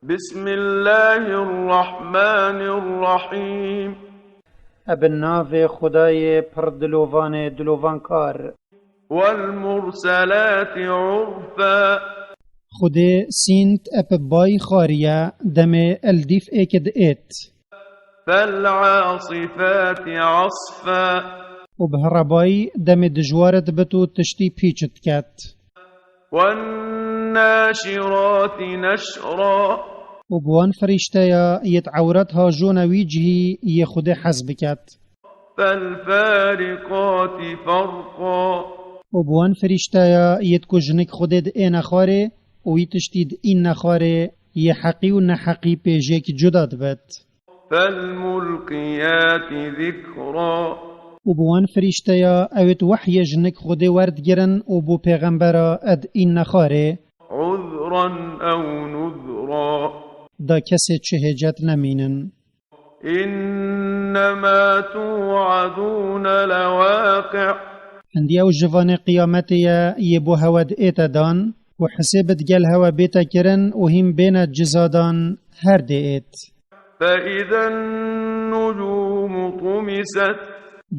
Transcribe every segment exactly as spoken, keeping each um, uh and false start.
بسم الله الرحمن الرحيم. Ebe navê Xwedayê pir dilovanê dilovankar. والمرسلات عرفا. Xwedê sînt ebe bay xariye demê el dîf êkid êt. فالعاصفات عصفا. Û bi herebayî demê dijwaret bit û tiştî pîçit ket. والناشرات نشرا. Û bi wan firîşteya yêt ewret hajona wî cihî yê Xwedê hez biket. فالفارقات فرقا. Û bi wan firîşteya yêt ku jinik Xwedê di êne xwarê û wî tiştî di înne xwarê yê heqî û neheqî pêjêk cuda dibit. فالملقيات ذكرا. Û bi wan firîşteya ewêt wehyê jinik Xwedê werdigirin û bo pêxembera ed înne xwarê. عذرا أو نذرا. Da kesê çi hêcet nemînin. إنما توعدون لواقع. Hindî ew jivanê qiyametê ye yê bo hewe diête dan, ku hisêbit gel hewe bête kirin û hîn bêne cizadan her dê êt. فإذا النجوم طمست.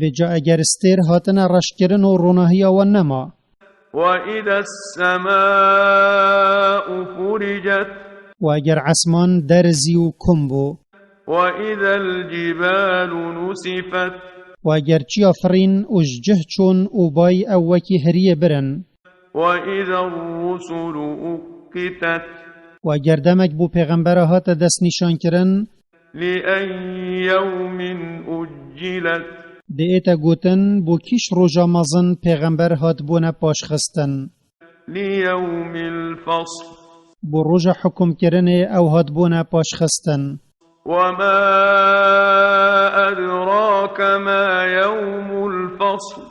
Vêca eger stêr hatine reşkirin û ronahiya wan nema. وإذا السماء فرجت. Û eger esman derizî û kum bû. وإذا الجبال نسفت. Û eger çiya firîn û ji cih çûn û bay ew wekî hiriyê birin. وإذا الرسل أقتت. Û eger demek bo pêxembera hate destnîşankirin. لأي يوم أجلت. Dê ête gotin, bo kîş roja mezin pêxember hatibûne paşxistin. ليوم الفصل. Bo roja hukmkirinê ew hatibûne paşxistin. وما أدراك ما يوم الفصل.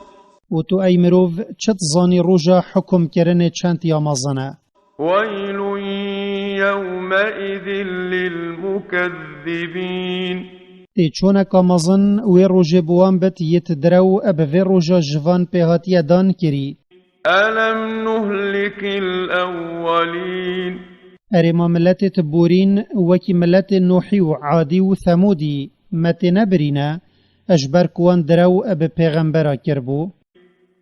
Û tu ey mirov çi dizanî roja hukmkirinê çend ya mezin e? ويل يومئذ للمكذبين. Tê çoneka mezin wê rojê bi wan bit yêt direw ebe vê roja jivan pê hatiye dan kirî. ألم نهلك الأولين. Erê ma miletê ti borîn wekî miletê Nuhî û Adî û Themûdî me tê nebirîne, ji ber ku wan direw ebe pêxembera kirbû.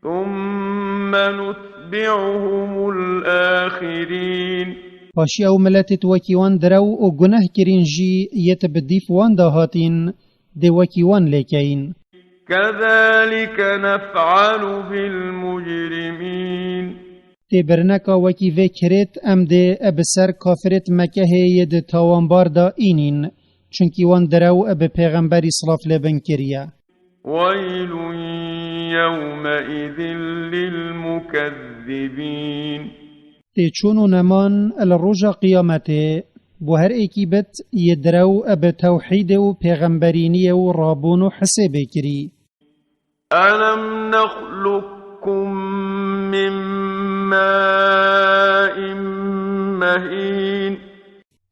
ثم نتبعهم الآخرين. Paşî ew miletêt wekî wan direw û guneh kirîn jî yêt bi dîf wan de hatîn, dê wekî wan lêkeyîn. كذلك نفعل بالمجرمين. Tê birineka wekî vê kirêt em dê e bi ser kafirêt Mekehê yê di tawanbar de înîn, çunkî wan direw e bi pêxemberî silav lê bin kiriye. ويل يومئذ للمكذبين. Tê çûn û neman li roja qiyametê bo her êkî bit yê direw e bi tewhîdê û pêxemberîniyê û rabûn û hisêbê kirî. ألم نخلقكم من ماء مهين.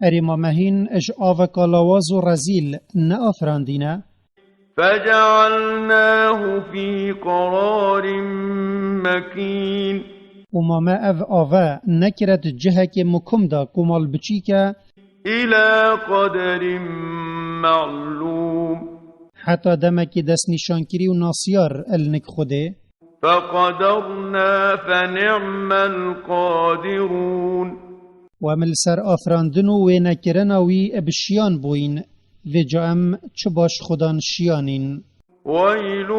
Erê ma me hîn ji aveka lawaz û rezîl neafirandîne? فجعلناه في قرار مكين. Û ma me ev ave nekire di cihekê mukum de ku mal biçîk e. إلى قدر معلوم. Heta demekî destnîşankirî û nasiyar el nik Xwedê. فقدرنا فنعم القادرون. Û em li ser afirandin û wênekirina wî bi şiyan bûyîn. Vêca em çi baş xudan şiyanîn. ويل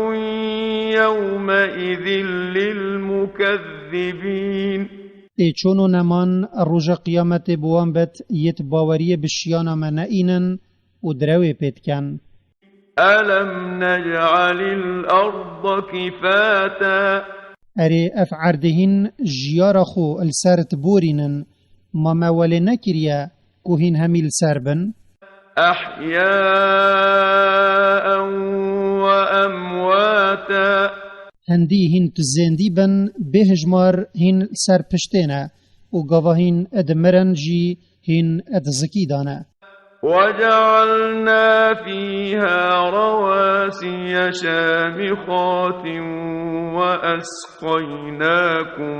يومئذ للمكذبين. Tê çûn û neman roja qiyametê bi wan bet yêt baweriyê bi şiyana me neînin û direwê pê diken. ألم نجعل الأرض كفاتا. Erê ev erdê hîn jiyara xwe li ser diborînin, ma me welê nekiriye ku hîn hemî li ser bin? أحياء وأمواتا. Hindî hîn tu zêndî bin, bêhijmar hîn li ser piştê ne û gava hîn dimirin jî hîn di zikî de ne. وجعلنا فيها رواسي شامخات وأسقيناكم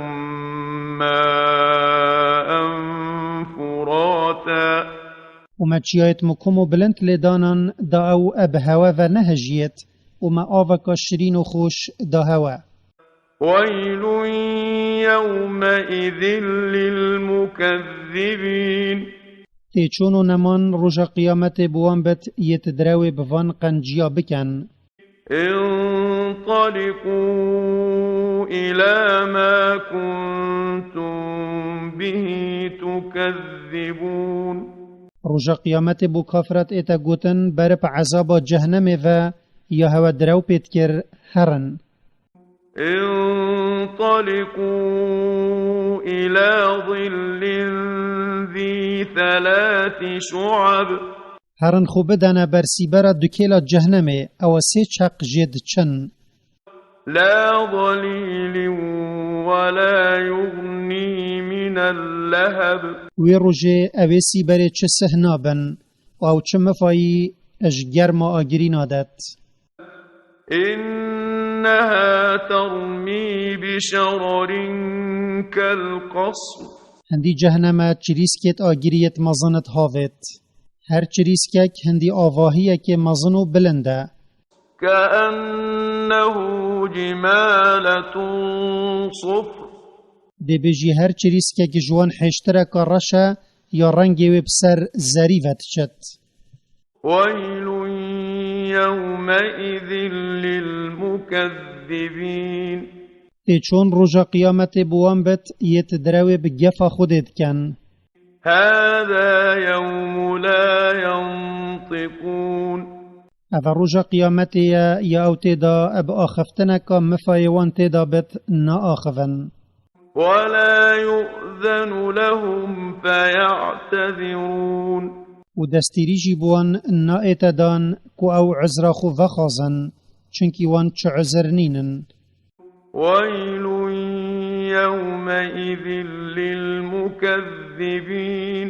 ماء فراتا. û me çiyayêt mukum û bilind lê danan da ew eb hewe ve nehejiyêt, û me aveka şirîn û xweş da hewe. ويل يومئذ للمكذبين. Têçûn û neman roja qiyametê bi wan bet yêt direwê bi van qenciya biken. انطلقوا إلى ما كنتم به تكذبون. Roja qiyametê bo kafirat ête gotin, berip ezaba cehnemê ve ya hewe direw pê dikir, herin. انطلقوا إلى ظل ذي ثلاث شعب. Herin xwe bidene ber sîbera dukêla cehnemê, ew e sê çeq jê diçin. لا ظليل ولا يغني من اللهب. Wê rojê ew ê sîberê çi sih nabin, û ew çi mifayî ji germa agirî nadet. إنها ترمي بشرر كالقصر. Hindî cehneme çirîskêt agiriyêt mezinit havêt. Her çirîskek hindî avahiyekê mezin û bilind e. كأنه جمالة صفر. Dê bêjî her çirîskek ji wan hêştireka reş e, ya rengê wê bi ser zerî ve diçit. ويل يومئذ للمكذبين. Têçûn roja qiyametê bi wan bet yêt direwê bi gefa Xwedê diken. هذا يوم لا ينطقون. Ev e roja qiyametê ye, ya ew tê de bi axiftineka mifayê wan tê de bet naaxivin. ولا يؤذن لهم فيعتذرون. Û destîrî jî bi wan naête dan ku ew uzra xwe vexwazin, çunkî wan çi uzir nînin. ويل يومئذ للمكذبين.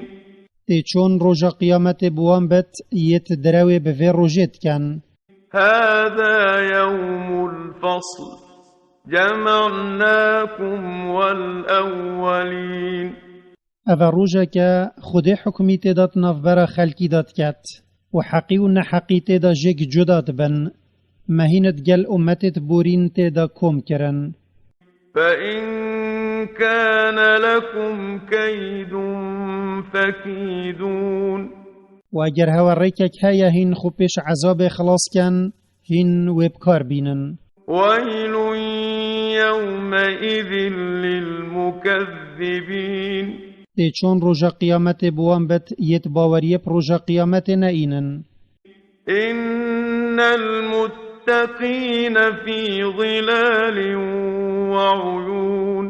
Têçûn roja qiyametê bi wan bet yêt direwê bi vê rojê diken. هذا يوم الفصل جمعناكم والأولين. Ev e rojeke Xwedê hukmî tê de di navbera xelkî de diket û heqî û neheqî tê de jêk cuda dibin. Me hîn digel ummetêt borîn tê de kom kirin. فإن كان لكم كيد فكيدون. Û eger hewe rêkek heye hîn xwe pêş ezabê xilas ken, hîn wê bi kar bînin. ويل يومئذ للمكذبين. Têçûn roja qiyametê bi wan bet yêt baweriyê bi roja qiyametê neînin. إن المتقين في ظلال وعيون.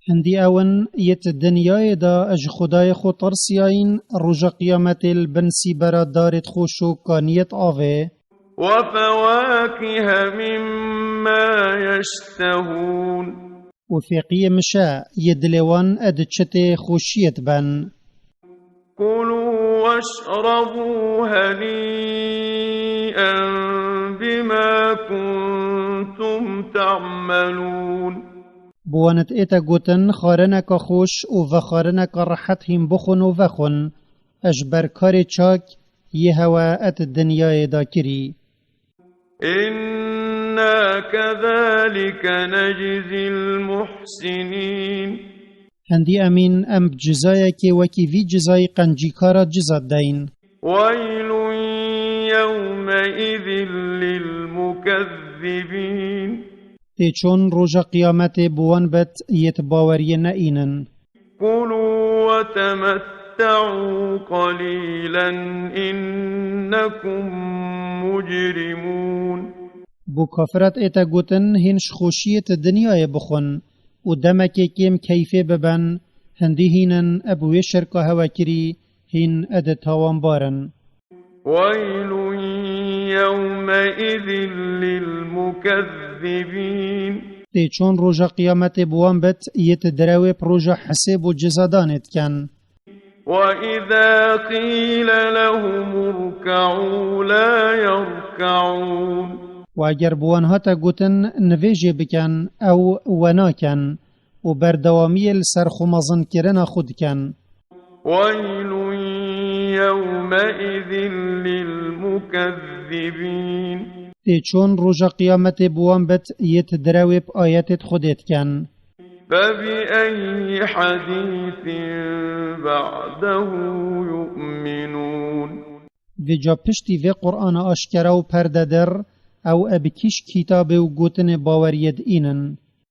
Hindî ew in yêt dinyayê de ji Xwedayê xwe tirsiyayîn, roja qiyametê li bin sîbera darêt xweş û kaniyêt avê. وفواكه مما يشتهون. Û fêqiyê mişe yê dilê wan ed çitê xweşiyê diben. كلوا واشربوا هنيئا بما كنتم تعملون. Bi wan ête gotin, xwarineka xweş û vexwarineka rehet hîn bixwin û vexwin, ji ber karê çak yê hewe ed dinyayê de kirî. إنا كذلك نجزي المحسنين. Hindî emîn em bi cizayekê wekî vî cizayî qencîkara ciza deyin. ويل يومئذ للمكذبين. Têçûn roja qiyametê bi wan bet yêt baweriyê neînin. كلوا وتمتعوا قليلا إنكم مجرمون. Bo kafirat ête gotin, hîn ji xweşiyêt dinyayê bixwin û demekê kêm keyfê biben, hindî hîn in eb wê şirka hewe kirî, hîn ed tawanbar in. ويل يومئذ للمكذبين. Têçûn roja qiyametê bi wan bet yêt direwê bi roja hisêb û cizadanê diken. وإذا قيل لهم اركعوا لا يركعون. Û eger bi wan hate gotin, nivêjê biken, ew we naken û berdewamiyê li ser xwe mezinkirina xwe diken. ويل يومئذ للمكذبين. Tê çon roja qiyametê bi wan bet yêt direwê bi ayetêt Xwedê diken. فبأي حديث بعده يؤمنون. Vêca piştî vê Qur'ana aşkera û perdedir, ew e bi kîş kitabê û gotinê baweriyê diînin.